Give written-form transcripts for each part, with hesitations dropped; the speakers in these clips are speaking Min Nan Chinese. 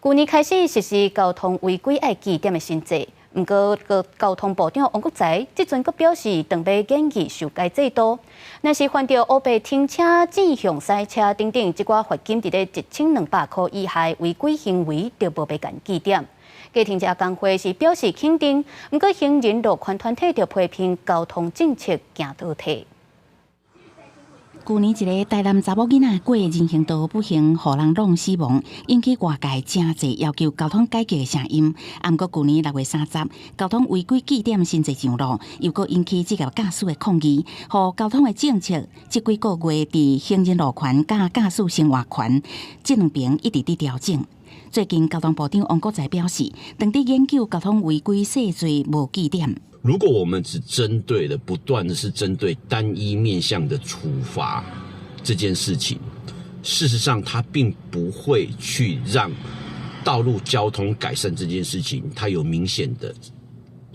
舊年開始實施交通違規愛記點的新制，毋過個交通部長王國材這陣閣表示，準備研議修改制度。若是犯著烏白停車、正向駛車等等，這寡罰金佇咧1200箍以下違規行為，就無欲共記點。計程車工會是表示肯定，毋過行人路權團體就批評交通政策行倒退。舊年一个台南查某囡仔過人行道不幸予人挵死亡，引起外界誠濟要求交通改革的聲音。毋過舊年6月30，交通違規記點新制上路，又閣引起職業駕駛的抗議，予交通的政策這幾個月佇行人路權佮駕駛生活權這兩邊一直佇調整。最近交通部長王國材表示，正佇研究交通違規細罪無記點。如果我們只針對的不斷的是針對單一面向的處罰這件事情，事實上它並不會去讓道路交通改善這件事情，它有明顯的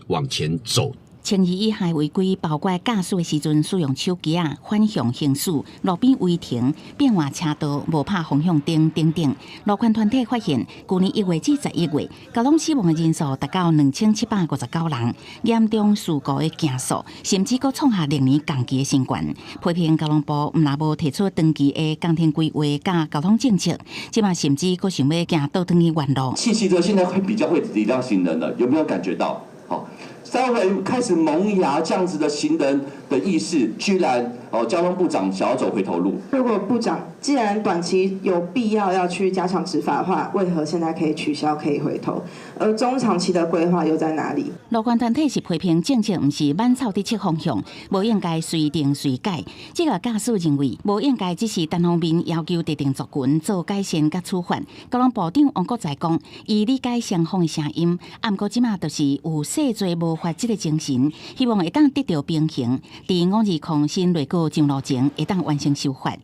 往前走。千二以下違規，包括駕駛的時陣使用手機仔、反向行駛、路邊違停、變換車道、無拍方向燈等等。路權團體發現，舊年1月至11月，交通死亡的人數達到2759人，嚴重事故的件數，甚至閣創下歷年同期的新高。批評交通部毋但無提出長期的工程規劃佮交通政策，這馬甚至閣想欲行倒轉去原路。汽機車現在會比較會禮讓行人了，有沒有感覺到？好。稍微開始萌芽這樣子的行人的意識，居然哦，交通部長想要走回頭路。如果部長既然短期有必要要去加強執法的話，為何現在可以取消，可以回頭？而中長期的規劃又在哪裡？路權團體是批評政策毋是挽草佇切方向，無應該隨定隨改。這個駕駛認為，無應該只是單方面要求特定族群做改善佮處罰。交通部長王國材講，伊理解雙方的聲音，毋過這馬就是有細罪無罰這个精神，希望會當得到平衡。佇520新內閣上路前，會當完成修法。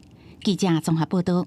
記者綜合報道。